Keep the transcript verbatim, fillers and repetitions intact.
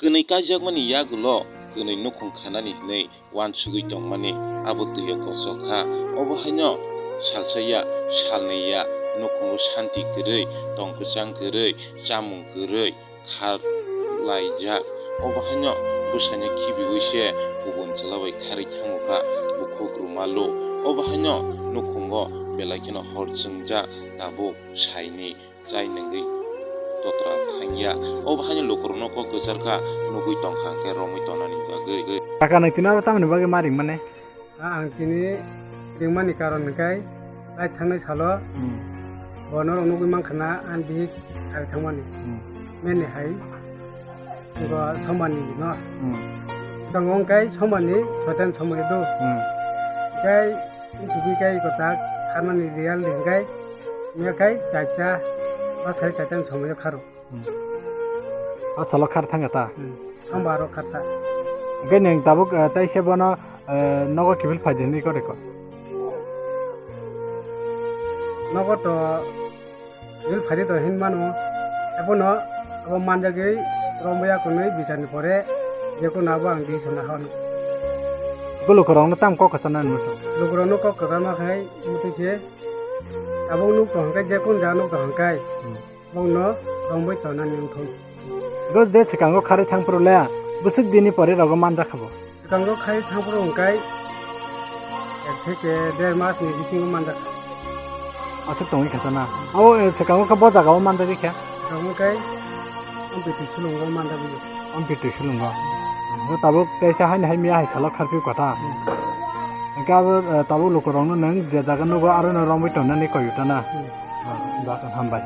Kwnwi kaijakmani yagulo kwnwi nukhung khanani hwnwi uansugwi tongmani abo twi-o kochok kha. Obo haino salsa ya, salnwi ya, nukhungo santi kwrwi, tong kwchang kwrwi, chamung kwrwi kha laijak. Obo haino bwsano khibiui se kubun chwla bai kharwi thango kha bukhuk rumalu. Obo haino nukhungo belai kheno hor chwngjak, tabuk saini chai nungwi totra thangya. Obo haino lukurokno kok kwchar kha, nugwi tongkha hwnkhe romwi tongnani bagwi. Kaka, nwng tini oro tamoni bagwi ma ringmani? A, ang tini ringmani karon hwnkhe, lai thangnai salo Hmm. bo norok nugwi mankha na, ani bihik kharwi thangmani. Hmm. Meni hai, bo somani no. Hmm. Tongo hwnkhe somani, soitan somani do. Hmm. Hwnkhe Tubui kai kwtak kharmani real di hwnkhe, miya kai chaita ba sari chaita ni somoi o kharo. Hmm. O salo khar thangkha ta? Hmm. Hambar o khar ta. Hwnkhe nwng tabuk, eh, tai se bono, eh, nogo kiphil phai di hinwi kore ko? Nogo to Ril phai di to hin mano. Abono abo manjagwi romwi ya kwnwi bichar ni pore je kono abo ang decision na hano. Bo lukurokno tamo kok kwchar nani muchung? Lukurokno kok kwchar ma khai mutwi se abo nuk tong hwnkhe je kono jaga nuk tong hwnkhe Hmm. bongno romwi tongnani wngthung. Bo je swkango kharwi thang phuru le bwswk dini pore rogo manjak kha bo? Swkango khai thangphuru hwnkhe ek theke der mas ni bisingo manjak. Aswk tongwi kha ta na? Abo, eh, swkango khe bo jaga o manjagwi kha? Swkango khai ampiti sulungo manjagwi. Ampiti sulungo. Bo tabuk teisa haini hai miya hai salo kharphi kotha. Hmm. Hwnkhe abo, eh, tabuk lukurokno nwng je jaga nugo aro no romwi tongnani koi uta na? Hmm. Ah, hambai.